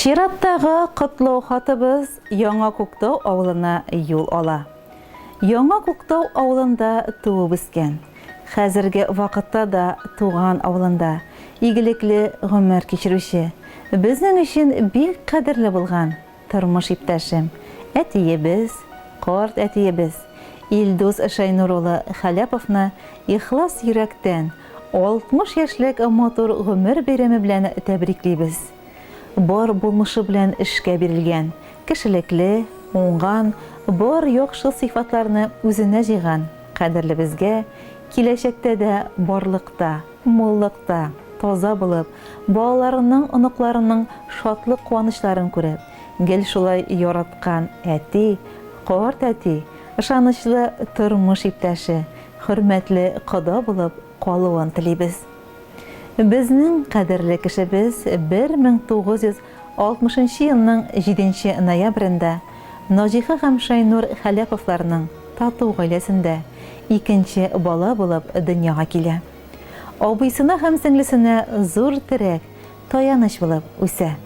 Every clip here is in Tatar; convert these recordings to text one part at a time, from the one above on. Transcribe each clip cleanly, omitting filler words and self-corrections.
Чираттагы котлау хатыбыз Яңа Күктау авылына юл ала. Яңа Күктау авылында туып үскән, хәзерге вакытта да туган авылында игелекле гомер кичерүче, безнең өчен бик кадерле булган тормыш иптәшем, әтиебез, карт әтиебез Илдус Шәйнур улы Хәләповны ихлас йөрәктән 60 яшьлек матур гомер бәйрәме белән тәбриклибез. Бар булмышы белән эшкә бирелгән, кешелекле, уңган, бар яхшы сыйфатларны үзенә җыйган кадерлебезгә киләчәктә дә барлыкта, муллыкта, таза булып, балаларының, оныкларының шатлык-куанычларын күреп, гел шулай яраткан әти, карт әти, ышанычлы тормыш иптәше, хөрмәтле кода булып калуын телибез. Безнең кадерле кешебез 1960 нчы елның җиденче ноябрендә Наҗиха һәм Шәйнур Хәләповларның тату гаиләсендә икенче бала булып дөньяга килә. Абыйсына һәм сеңлесенә зур терәк, таяныч булып үсә.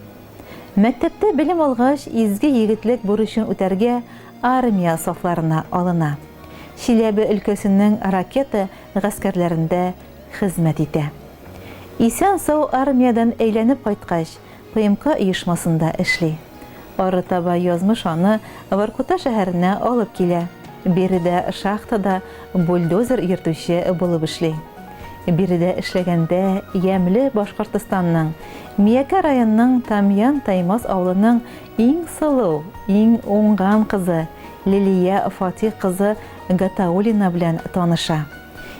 Мәктәптә белем алгач, изге егетлек бурычын үтәргә армия сафларына алына. Чиләбе өлкәсенең ракета гаскәрләрендә хезмәт итә. Исән-сау армиядән әйләнеп кайткач, ПМК оешмасында эшли. Арытаба язмыш аны Воркута шәһәренә алып килә. Биредә шахтада бульдозер йөртүче булып эшли. Биредә эшләгәндә ямьле Башкортостанның, Миякә районының Тамьян-Таймас авылының иң сылу, иң уңган кызы Лилия Фатих кызы Гатауллина белән таныша.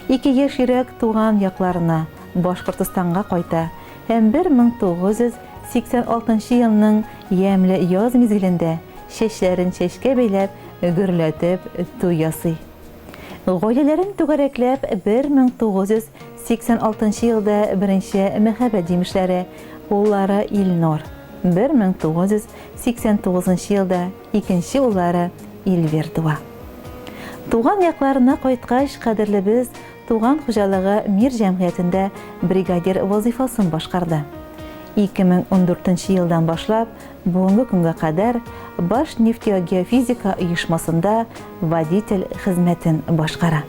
Ике яшь йөрәк туган якларына, Башкортостанга кайта һәм 1986 елның ямьле яз мизгелендә чәчләрен чәчкә бәйләп, гөрләтеп туй ясый. Гаиләләрен түгәрәкләп 1986 елда беренче мәхәббәт җимешләре, уллары Илнур, 1989 елда икенче уллары Илвир туа. Туган якларына кайткач, кадерлебез туган хуҗалыгы Мир җәмгыятендә бригадир вазыйфасын башкарды. 2014 нче елдан башлап бүгенге көнгә кадәр Башнефтегеофизика оешмасында водитель хезмәтен башкара.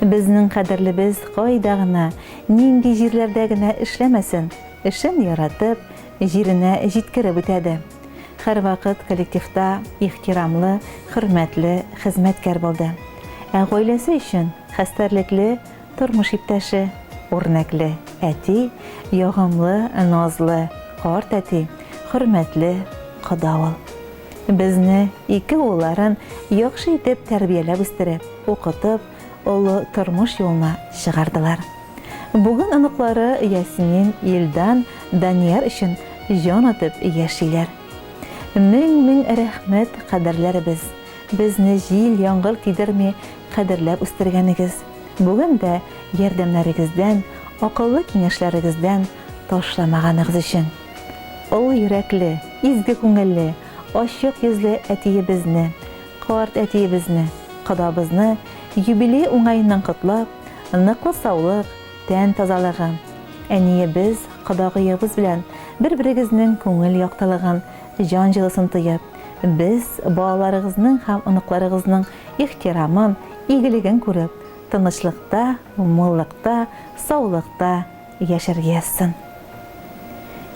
Безнең кадерлебез кайда гына, нинди җирләрдә генә эшләмәсен, эшен яратып, җиренә җиткереп үтәде. Һәрвакыт коллективта ихтирамлы, хөрмәтле хезмәткәр булды. Ә гаиләсе өчен хәстәрлекле тормыш иптәше, үрнәкле әти, ягымлы, назлы карт әти, хөрмәтле кода ул. Безне, ике улларын яхшы итеп тәрбияләп үстереп, укытып, олы тормыш юлына чыгардылар. Бүген оныклары Ясмин, Илдан, Данияр өчен җан атып яшиләр. Мең-мең рәхмәт, кадерләребез! Безне җил-яңгыр тидерми кадерләп үстергәнегез, бүген дә ярдәмнәрегездән, акыллы киңәшләрегездән ташламаганыгыз өчен. Олы йөрәкле, изге күңелле, ачык йөзле әтиебезне, карт әтиебезне, кодабызны юбилей уңаеннан котлап, Ныклы саулык, тән тазалыгы. Әниебез, кодагыебыз белән бер-берегезнең күңел яктылыгын, җан җылысын тоеп, без, балаларыгызның һәм оныкларыгызның ихтирамын, игелеген күреп, тынычлыкта, муллыкта, саулыкта яшәргә язсын.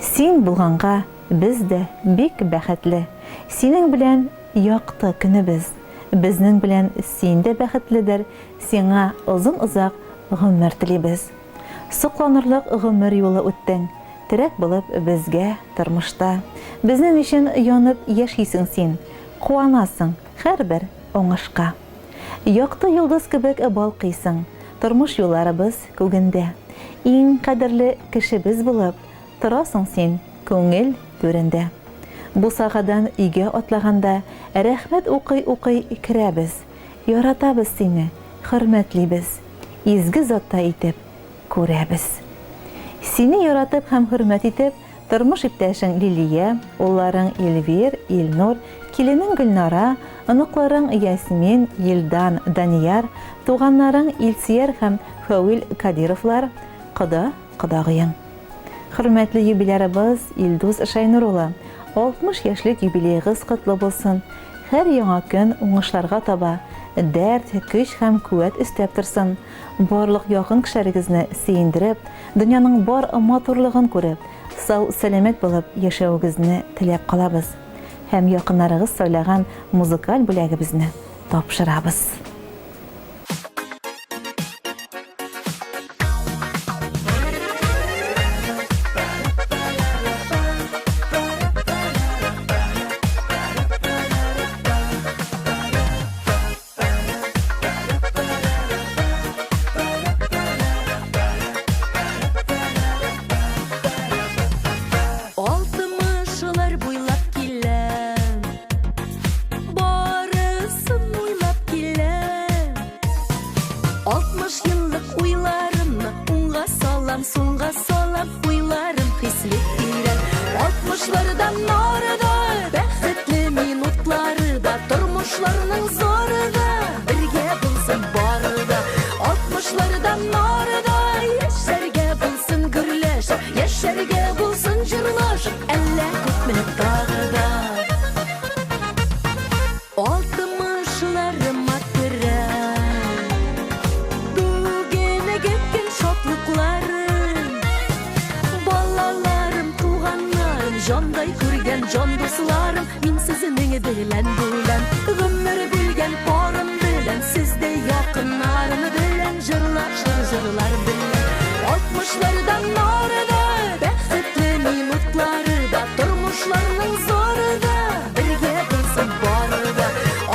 Син булганга без дә бик бәхетле. Синең белән якты көнебез. Безнең белән син дә бәхетледер, Сиңа озын-озак гомер телибез. Сокланырлык гомер юлы үттең, Терәк булып безгә тормышта. Безнең өчен янып яшисең син, Куанасың һәрбер уңышка. Якты йолдыз кебек балкыйсың, Тормыш юлларыбыз күгендә. Иң кадерле кешебез булып, Торасың син күңел түрендә. Бусагадан өйгә атлаганда, Рәхмәт укый-укый керәбез. Яратабыз сине, хөрмәтлибез, изге затта итеп күрәбез. Сине яратып һәм хөрмәт итеп, тормыш иптәшең Лилия, улларың Илвир, Илнур, киленең Гөлнара, оныкларың Ясмин, Елдан, Данияр, туганнарың Илсөяр һәм Фәвил Кадировлар, кода, кодагыең. Хөрмәтле юбилярыбыз Илдус Шәйнур улы! 60 яшьлек юбилеегыз котлы булсын! Һәр яңа көн уңышларга таба дәрт, көч һәм куәт өстәп торсын. Барлык якын кешеләрегезне сөендереп, дөньяның бар матурлыгын күреп, сау-сәламәт булып яшәвегезне теләп калабыз. Һәм якыннарыгыз сайлаган музыкаль бүләгебезне тапшырабыз. Алтмышлар буйлап киләм, барысын уйлап киләм. 60 еллык уйларымны уңга салам, сулга салам, уйларым хисле тирән. Алтмышлардан ары да, бәхетле минутлары да, тормышларның зары да, бергә булсын бары да. Алтмышлардан ары да, яшәргә булсын гөрләшеп, яшәргә булсын җырлашып, әллә күпме тагы да. Алтмышларыма керә Бүгенге көн шатлыкларын. Балаларым, туганнарым, җандай күргән җан дусларым, мин сезнең белән бүләм. Гомер бүлгән парым белән, сездәй якыннарым белән, җырлашыр җырлар белән. Алтмышлардан ары да, бәхетле минутлары да, тормышларның зары да, бергә булсын бары да.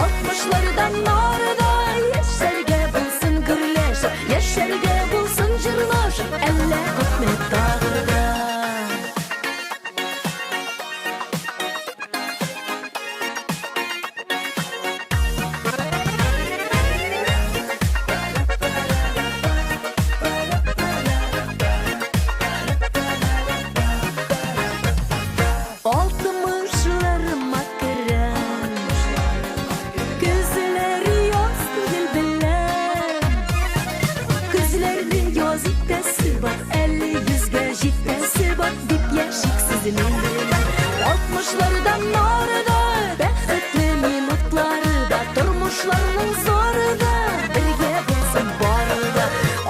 Алтмышлардан ары да, яшәргә булсын гөрләшеп, яшәргә булсын җырлашып, әллә күпме тагы да. Алтмышларыма керәм. Көзләр яз түгел беләм. Көзләрне яз итәсе бар, әле йөзгә җитәсе бар, дип яшик сезнең белән. Алтмышлардан ары да, бәхетле минутлары да, тормышларның зары да, бергә булсын бары да.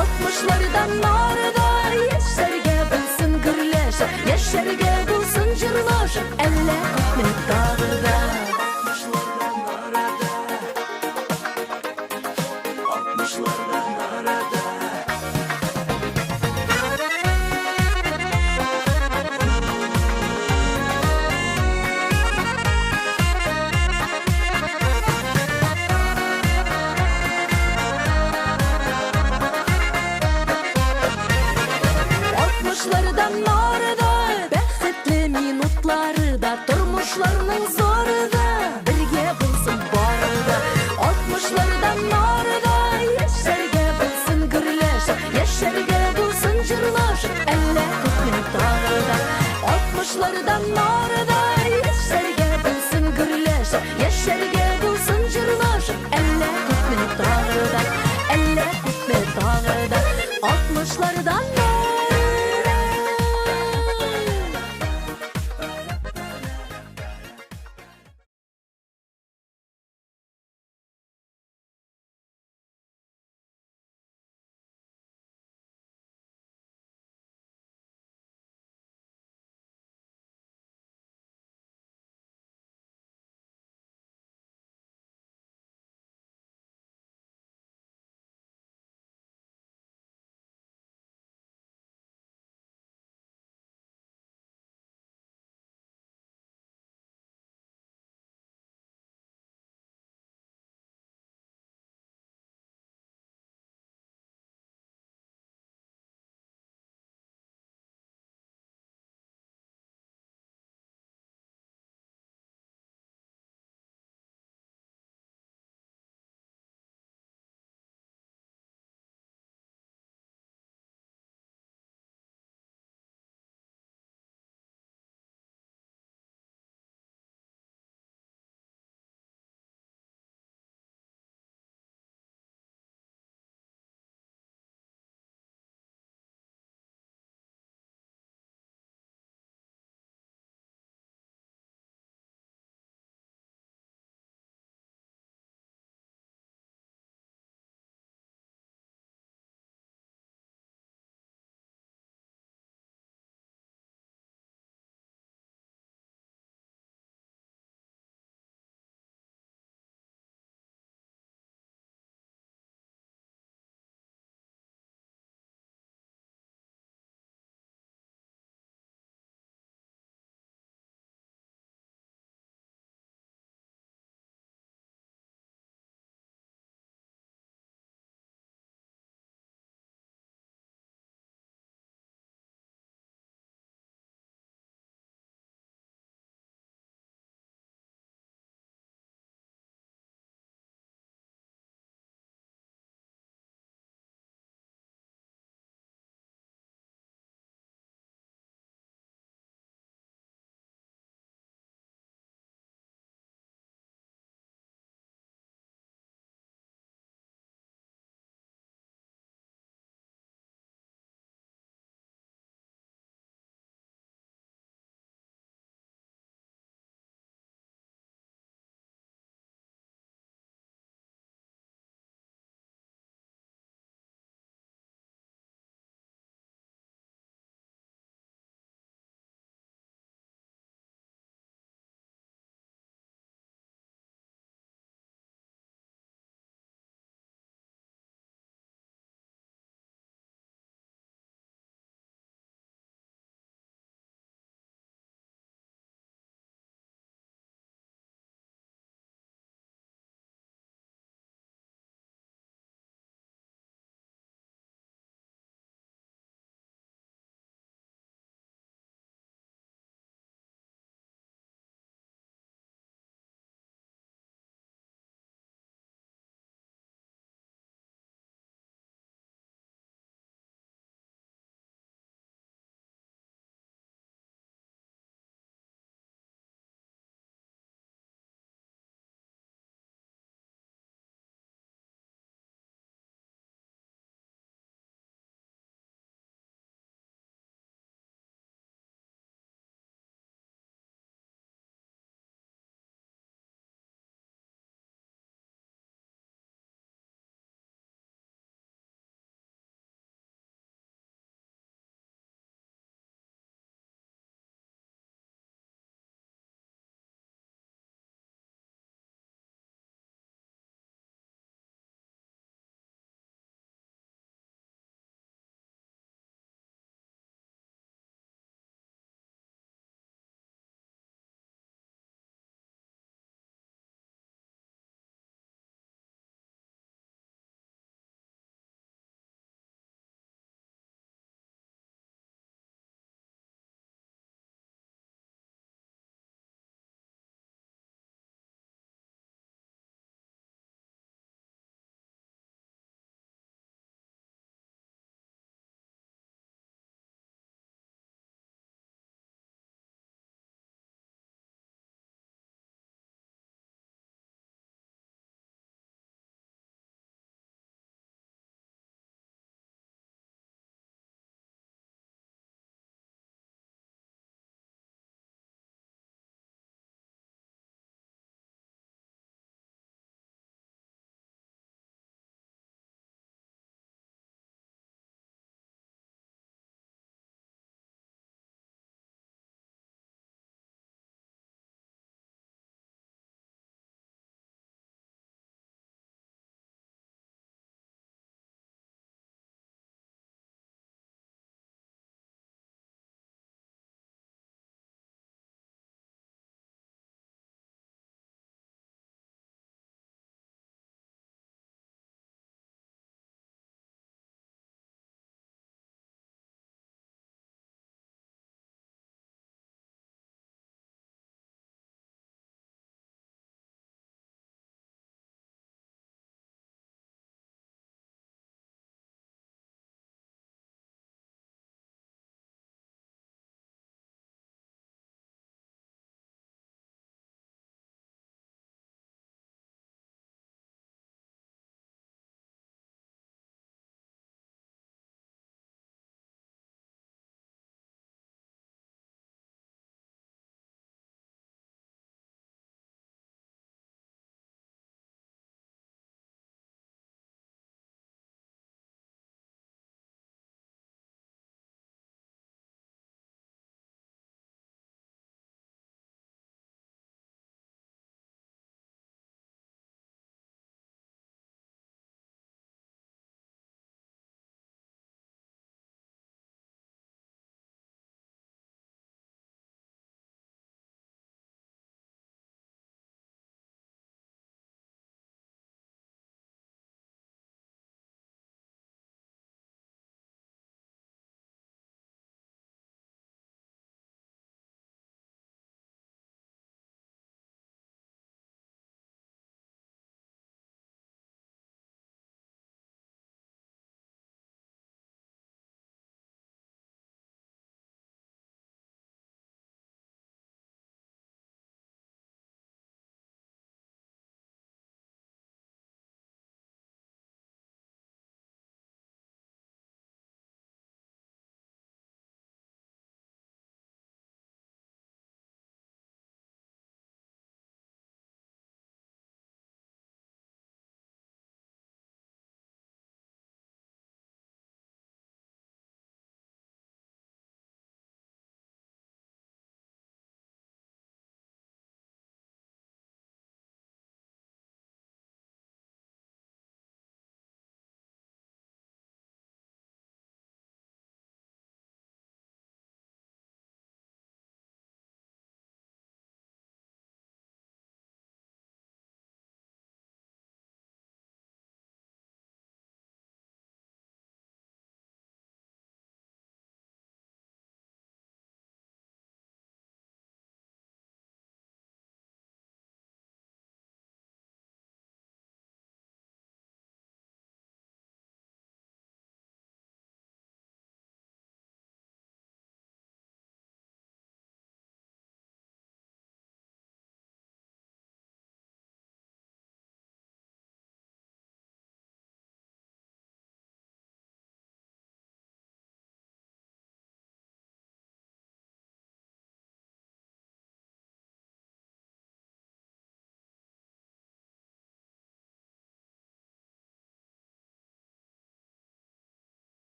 Алтмышлардан ары да, яшәргә булсын гөрләшеп, яшәргә булсын җырлашып, әллә күпме тагы да. Алтмышлардан арада, алтмышлардан арада. Алтмышлардан ары да, бәхетле минутлары да, тормышларның зары да, бергә булсын бары да. Алтмышлардан ары да, яшәргә булсын гөрләшеп, яшәргә булсын җырлашып, әллә күпме тагы да. Алтмышлардан ары да, яшәргә булсын гөрләшеп, яшәргә булсын җырлашып, әллә күпме тагы да, әллә күпме тагы да. Алтмышлардан.